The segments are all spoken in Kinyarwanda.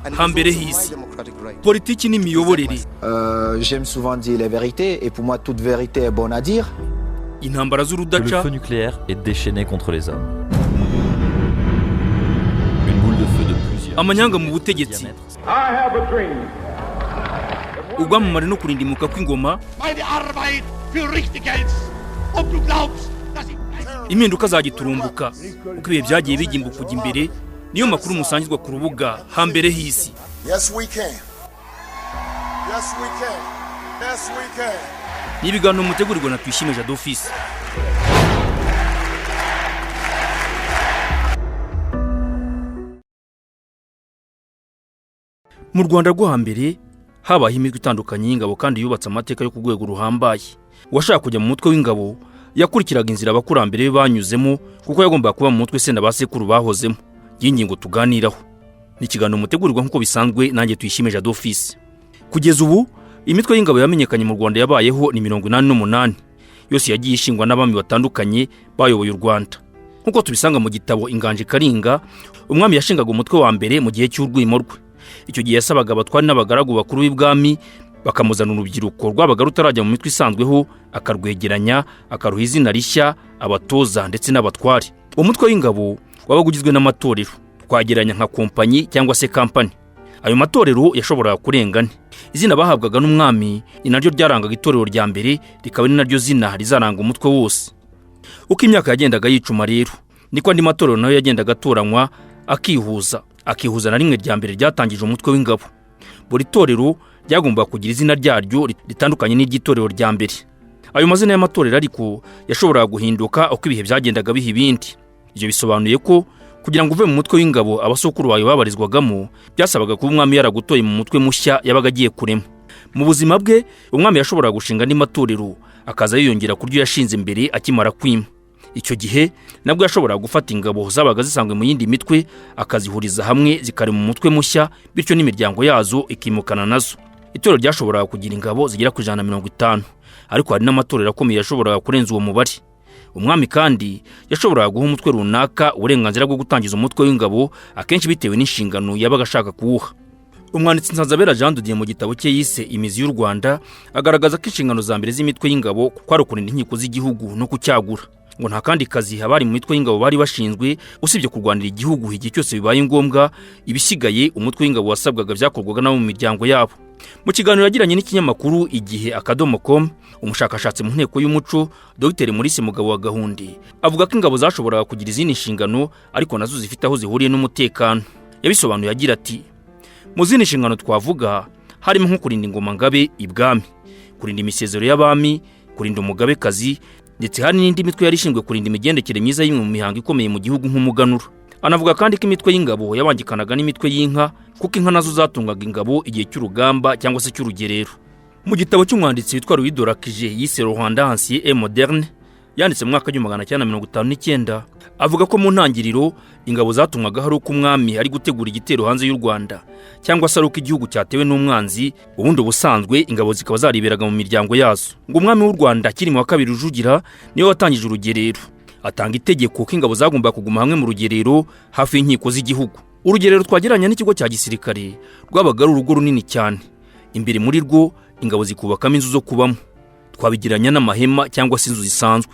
Hambere h'isi, politiki n'imiyoborere. J'aime souvent dire les vérités et pour moi toute vérité est bonne à dire. Intambara Que le z'urudaca. Feu nucléaire est déchaîné contre les hommes. Une boule de feu de plusieurs Amanyanga mu kilomètres de butegetsi. Diamètre. Ubwamamare no kurindimuka kw'ingoma. Meine Arbeit für richtig hältst. Ob du glaubst, dass ich Impinduka zagiturumbuka uko ibihe byagiye bigimba kujya imbere, niyo makuru musangizwa ku rubuga Hambere h'isi. Yes, we can. Yes, we can. Yes, we can. Ni ibiganiro mutegurirwa na Tuyishime Jado Fils. Mu Rwanda rwo hambere habaho imitwe itandukanye y'ingabo kandi yubatse amateka yo ku rwego ruhambaye. Uwashaka kujya mu mutwe w'ingabo yakurikiraga inzira abakurambere be banyuzemo, kuko yagombaga kuba mu mutwe se na ba sekuru bahozemo. Y'ingingo tuganiraho ni ikiganiro mutegurirwa nk'uko bisanzwe nanjye Tuyishime Jado Fils. Kugeza ubu imitwe y'ingabo yamenyekanye mu Rwanda yabayeho ni 88, yose yagiye ishingwa n'abami batandukanye bayoboye u Rwanda. Nk'uko tubisanga mu gitabo Inganji Karinga, umwami yashingaga umutwe wa mbere mu gihe cy'urwimo rwe. Icyo gihe yasabaga abatwari n'abagaragu bakuru b'ibwami bakamuzana urubyiruko rwabaga rutarajya mu mitwe isanzweho, akarwegeranya, akaruha izina rishya, abatoza ndetse n'abatware. Umutwe w'ingabo wabaga ugizwe n'amatorero twagereranya nka kompanyi cyangwa se kampani. Ayo matorero yashoboraga kurenga ane. Izina bahabwaga n'umwami ni naryo ryarangaga itorero rya mbere, rikaba ari naryo zina rizaranga umutwe wose. Uko imyaka yagendaga yicuma rero niko andi matorero nayo yagendaga atoranywa, akihuza, akihuza na rimwe rya mbere ryatangije umutwe w'ingabo. Buri torero ryagombaga kugira izina ryaryo ritandukanye n'iry'itorero rya mbere. Ayo mazina y'amatorero ariko yashoboraga guhinduka uko ibihe byagendaga biha ibindi. Ibyo bisobanuye ko kugira ngo uve mu mutwe w'ingabo abasokuru bawe babarizwagamo, byasabaga kuba umwami yaragutoye mu mutwe mushya yabaga agiye kurema. Mu buzima bwe umwami yashoboraga gushinga andi matorero akaza yiyongera ku ryo yashinze mbere akimara kwima. Icyo gihe nabwo yashoboraga gufata ingabo zabaga zisanzwe mu yindi mitwe akazihuriza hamwe zikarema umutwe mushya, bityo n'imiryango yazo ikimukana nazo. Itorero ryashoboraga kugira ingabo zigera ku 150, ariko hari n'amatorero akomeye yashoboraga kurenza uwo mubare. Umwami kandi yashoboraga guha umutwe runaka uburenganzira bwo gutangiza umutwe w'ingabo, akenshi bitewe n'inshingano yabaga ashaka kuwuha. Umwanditsi Nsanzabera Jean de Dieu mu gitabo cye yise Imizi y'u Rwanda agaragaza ko inshingano za mbere z'imitwe y'ingabo kwari ukurinda inkiko z'igihugu no kucyagura. Ngo nta kandi kazi abari mu mitwe y'ingabo bari bashinzwe usibye kurwanira igihugu igihe cyose bibaye ngombwa. Ibisigaye umutwe w'ingabo wasabwaga byakorwaga n'abo mu miryango yabo. Mu kiganiro yagiranye n'ikinyamakuru Igihe.com, umushakashatsi mu nteko y'umuco Dr Maurice Mugabo wa Gahunde avuga ko ingabo zashoboraga kugira izindi nshingano ariko nazo zifite aho zihuriye n'umutekano. Yabisobanuye agira ati: "Mu zindi nshingano twavuga harimo nko kurinda ingoma ngabe ibwami, kurinda imisezero y'abami, kurinda umugabekazi, ndetse hari n'indi mitwe yari ishinzwe kurinda imigendekere myiza y'imwe mu mihango ikomeye mu gihugu nk'umuganura." Anavuga kandi ko imitwe y'ingabo yabangikanaga n'imitwe y'inka, kuko inka nazo zatungaga ingabo igihe cy'urugamba cyangwa se cy'urugerero. Mu gitabo cy'umwanditsi witwa Louis Dorakije yise Rwanda Ancien et Moderne, yanditse mu mwaka w'1959, avuga ko mu ntangiriro ingabo zatumwaga hari uko umwami ari gutegura igitero hanze y'u Rwanda cyangwa se ari uko igihugu cyatewe n'umwanzi. Ubundi ubusanzwe ingabo zikaba zariberaga mu miryango yazo. Ngo umwami w'u Rwanda Cyilima wa kabiri Rujugira niwe watangije urugerero, atanga itegeko ko ingabo zagombaga kuguma hamwe mu rugerero hafi y'inkiko z'igihugu. Urugerero twagereranya n'ikigo cya gisirikare rwabaga ari urugo runini cyane. Imbere muri rwo ingabo zikubakamo inzu zo kubamo, twabigereranya n'amahema cyangwa se inzu zisanzwe.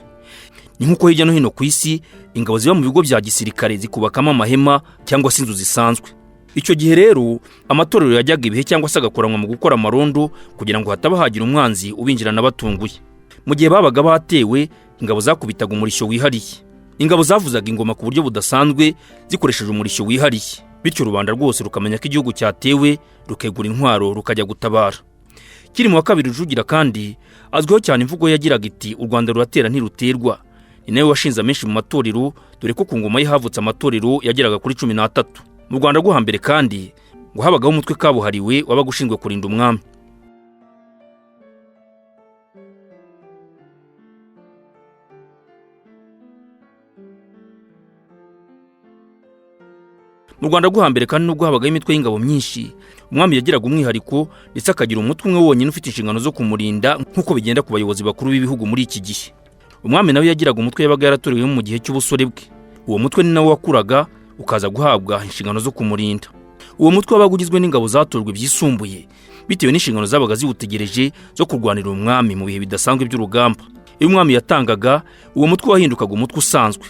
Ni nk'uko hirya no hino ku isi ingabo ziba mu bigo bya gisirikare zikubakamo amahema cyangwa se inzu zisanzwe. Icyo gihe rero amatorero yajyaga ibihe cyangwa se agakoranwa mu gukora amarondo kugira ngo hataba hagira umwanzi ubinjirana batunguye. Mu gihe babaga batewe, ingabo zakubitaga umurishyo wihariye. Ingabo zavuzaga ingoma ku buryo budasanzwe zikoresheje umurishyo wihariye, bityo rubanda rwose rukamenya ko igihugu cyatewe, rukegura intwaro rukajya gutabara. Cyilima wa kabiri Rujugira kandi azwiho cyane imvugo yagiraga iti: "U Rwanda ruratera ntiruterwa." Ni nawe washinze amenshi mu matorero, dore ko ku ngoma ye havutse amatorero yageraga kuri 13. Mu Rwanda rwo hambere kandi ngo habagaho umutwe kabuhariwe wabaga ushinzwe kurinda umwami. Mu Rwanda rwo hambere kandi nubwo habagaho imitwe y'ingabo myinshi, umwami yagiraga umwihariko ndetse akagira umutwe umwe wonyine ufite inshingano zo kumurinda, nk'uko bigenda ku bayobozi bakuru b'ibihugu muri iki gihe. Umwami nawe yagiraga umutwe yabaga yaratorewemo mu gihe cy'ubusore bwe. Uwo mutwe ni nawo wakuraga ukaza guhabwa inshingano zo kumurinda. Uwo mutwe wabaga ugizwe n'ingabo zatojwe byisumbuye bitewe n'inshingano zabaga ziwutegereje zo kurwanira umwami mu bihe bidasanzwe by'urugamba. Iyo umwami yatangaga, uwo mutwe wahindukaga umutwe usanzwe,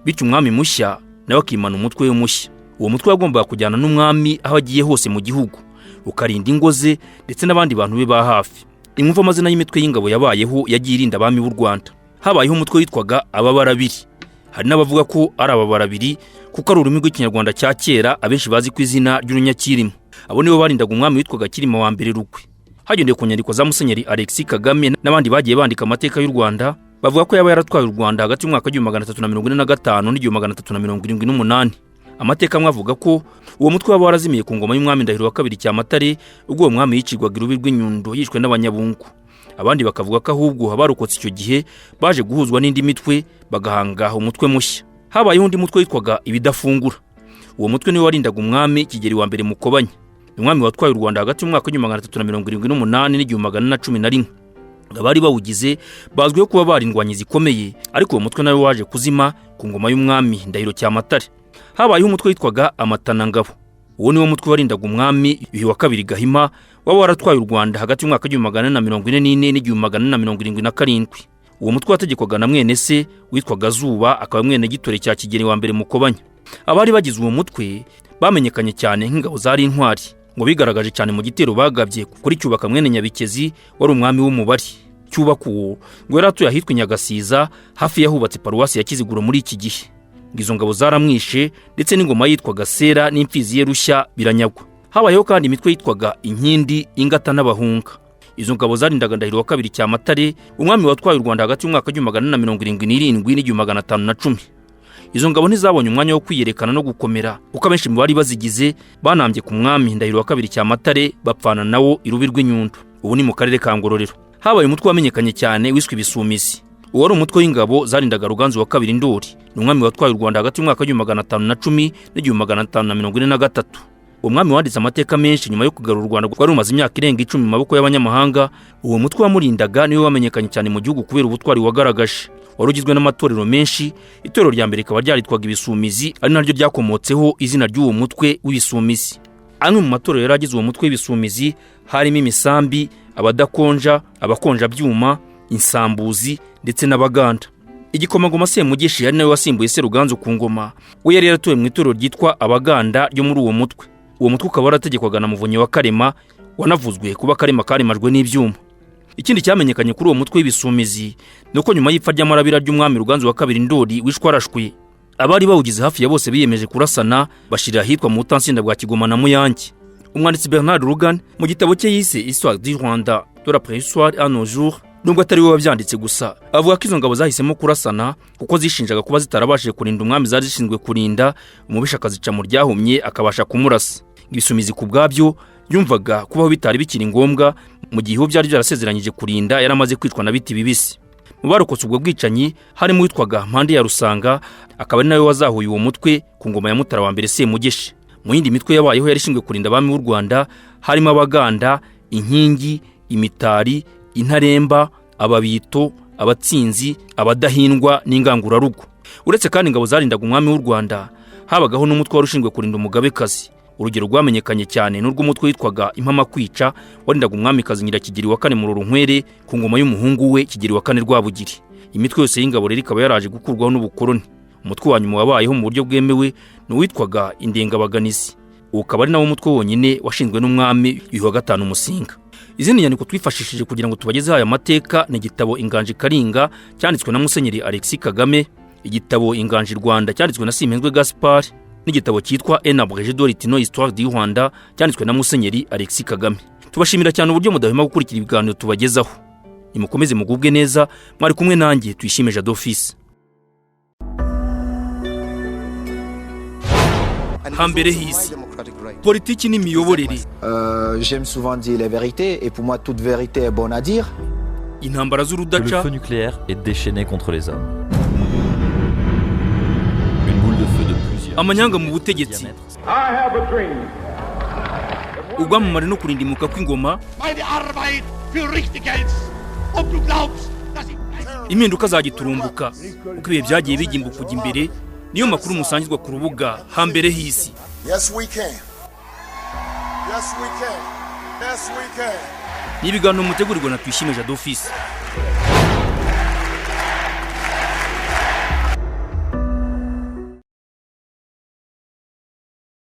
bityo umwami mushya nawe akimana umutwe we mushya. Uwo mutwe wagombaga kujyana n'umwami aho agiye hose mu gihugu, ukarinda ingo ze ndetse n'abandi bantu be ba hafi. Imwumva amazina y'imitwe y'ingabo yabayeho yagiye irinda abami b'u Rwanda. Habayeho umutwe witwaga Ababarabiri. Hari n'abavuga ko ari Ababarabiri kuko ari ururimi rw'Ikinyarwanda cya kera abenshi bazi ku izina ry'Urunyakirima. Abo nibo barindaga umwami witwaga Kirima wa mbere Rugwe. Hagendewe ku nyandiko za Musenyeri Alexis Kagame n'abandi bagiye bandika amateka y'u Rwanda, bavuga ko yaba yaratwaye u Rwanda hagati y'umwaka w'1345 n'1378. Amateka amwe avuga ko uwo mutwe waba warazimiye ku ngoma y'umwami Ndahiro wa kabiri Cyamatare, ubwo uwo mwami yicirwaga irubi rw'Inyundo yishwe n'Abanyabungu. Abandi bakavuga ko ahubwo abarokotse icyo gihe baje guhuzwa n'indi mitwe, bagahanga umutwe mushya. Habayeho undi mutwe witwaga Ibidafungura. Uwo mutwe niwe warindaga umwami Kigeli wa mbere Mukobanya, umwami watwaye u Rwanda hagati y'umwaka w'1378 n'1411. Abari bawugize bazwiho kuba bari indwanyi zikomeye, ariko uwo mutwe nawe waje kuzima ku ngoma y'umwami Ndahiro Cyamatare. Habayeho umutwe witwaga Amatanangabo. Uwo niwo mutwe warindaga umwami Yuhi wa kabiri Gahima, waba waratwaye u Rwanda hagati y'umwaka w'1444 n'1477. Uwo mutwe wategekwaga na mwene se witwaga Zuba, akaba mwene Gitore cya Kigeli wa mbere Mukobanya. Abari bagize uwo mutwe bamenyekanye cyane nk'ingabo zari intwari, ngo bigaragaje cyane mu gitero bagabye kuri Cyubaka mwene Nyabikezi wari umwami w'Umubari. Cyubaka uwo ngo yari atuye ahitwa Nyagasiza, hafi y'ahubatse paruwasi ya Kiziguro muri iki gihe. Ngo izo ngabo zaramwishe, ndetse n'ingoma yitwaga Sera n'imfizi ye Rushya biranyagwa. Habayeho kandi imitwe yitwaga Inkindi, Ingata n'Abahunga. Izo ngabo zarindaga Ndahiro wa kabiri Cyamatare, umwami watwaye u Rwanda hagati y'umwaka w'1477 n'1510. Izo ngabo ntizabonye umwanya wo kwiyerekana no gukomera, kuko abenshi mu bari bazigize banambye ku mwami Ndahiro wa kabiri Cyamatare, bapfana nawo irubi rw'Inyundo, ubu ni mu karere ka Ngororero. Habaye umutwe wamenyekanye cyane wiswe Ibisumizi. Uwo wari umutwe w'ingabo zarindaga Ruganzu wa kabiri Ndori, ni umwami watwaye u Rwanda hagati y'umwaka w'1510 n'1543. Uwo mwami wanditse amateka menshi nyuma yo kugarura u Rwanda rwari rumaze imyaka irenga 10 mu maboko y'abanyamahanga. Uwo mutwe wamurindaga niwe wamenyekanye cyane mu gihugu kubera ubutwari wagaragaje. Wari ugizwe n'amatorero menshi, itorero rya mbere rikaba ryaritwaga Ibisumizi, ari naryo ryakomotseho izina ry'uwo mutwe w'Ibisumizi. Amwe mu matorero yari agize uwo mutwe w'Ibisumizi harimo Imisambi, Abadakonja, Abakonjabyuma, Insambuzi ndetse n'Abaganda. Igikomangoma Semugeshi, yari nawe wasimbuye Seruganzu ku ngoma, we yari yaratuwe mu itorero ryitwa Abaganda ryo muri uwo mutwe. Uwo mutwe ukaba warategekwaga na Muvunyi wa Karema, wanavuzwe kuba Karema karemajwe n'ibyuma. Ikindi cyamenyekanye kuri uwo mutwe w'Ibisumizi ni uko nyuma y'ipfa ry'amarabira ry'umwami Ruganzu wa kabiri Ndori wishwe arashwe, abari bawugize hafi ya bose biyemeje kurasana, bashirira ahitwa mu Butansinda bwa Kigoma na Muyange. Umwanditsi Bernard Lugan, mu gitabo cye yise Histoire du Rwanda de la préhistoire à nos jours, nubwo atari we wabyanditse gusa, avuga ko izo ngabo zahisemo kurasana kuko zishinjaga kuba zitarabashije kurinda umwami zari zishinzwe kurinda, umubisha akazica mu ryahumye akabasha kumurasa. Ibisumizi ku bwabyo yumvaga kubaho bitari bikiri ngombwa mu gihe uwo byari byarasezeranyije kurinda yari amaze kwicwa na biti bibisi. Mu barokotse ubwo bwicanyi harimo uwitwaga Mpande ya Rusanga, akaba ari nawe wazahuye uwo mutwe ku ngoma ya Mutara wa mbere Semugeshi. Mu yindi mitwe yabayeho yari ishinzwe kurinda abami b'u Rwanda harimo Abaganda, Inkingi, Imitari, Intaremba, Ababito, Abatsinzi, Abadahindwa n'Ingangurarugo. Uretse kandi ingabo zarindaga umwami w'u Rwanda, habagaho n'umutwe wari ushinzwe kurinda umugabekazi. Urugero rwamenyekanye cyane n'urw'umutwe witwaga Impamakwica, warindaga umwamikazi Nyirakigeli wa kane Murorunkwere ku ngoma y'umuhungu we Kigeli wa kane Rwabugiri. Imitwe yose y'ingabo rero ikaba yaraje gukurwaho n'ubukoloni. Umutwe wa nyuma wabayeho mu buryo bwemewe ni uwitwaga Indengabaganizi, uwo ukaba ari nawo mutwe wonyine washinzwe n'umwami Yuhi wa gatanu Musinga. Izindi nyandiko twifashishije kugira ngo tubagezeho aya mateka ni igitabo Inganji Karinga cyanditswe na Musenyeri Alexis Kagame, igitabo Inganji Rwanda cyanditswe na Simpenzwe Gaspard, n'igitabo cyitwa Un abrégé de l'itino histoire du Rwanda cyanditswe na Musenyeri Alexis Kagame. Tubashimira cyane uburyo mudahwema gukurikira ibiganiro tubagezaho. Nimukomeze mugubwe neza. Mwari kumwe nanjye Tuyishime Jado Fils. Hambere h'isi, politiki n'imiyoborere. J'aime souvent dire les vérités et pour moi toute vérité est bonne à dire. Intambara Que le z'urudaca. Feu nucléaire est déchaîné contre les hommes. Une boule de feu de plusieurs Amanyanga mu butegetsi. diamètres. Ubwamamare no kurindimuka kw'ingoma. Meine Arbeit für richtig hältst, ob du glaubst, dass ich Impinduka zagiturumbuka uko ibihe byagiye bigimba kujya imbere, niyo makuru musangizwa ku rubuga Hambere h'isi. Yes, we can. Yes, we can. Yes, we can. Ni ibiganiro mutegurirwa na Tuyishime Jado Fils.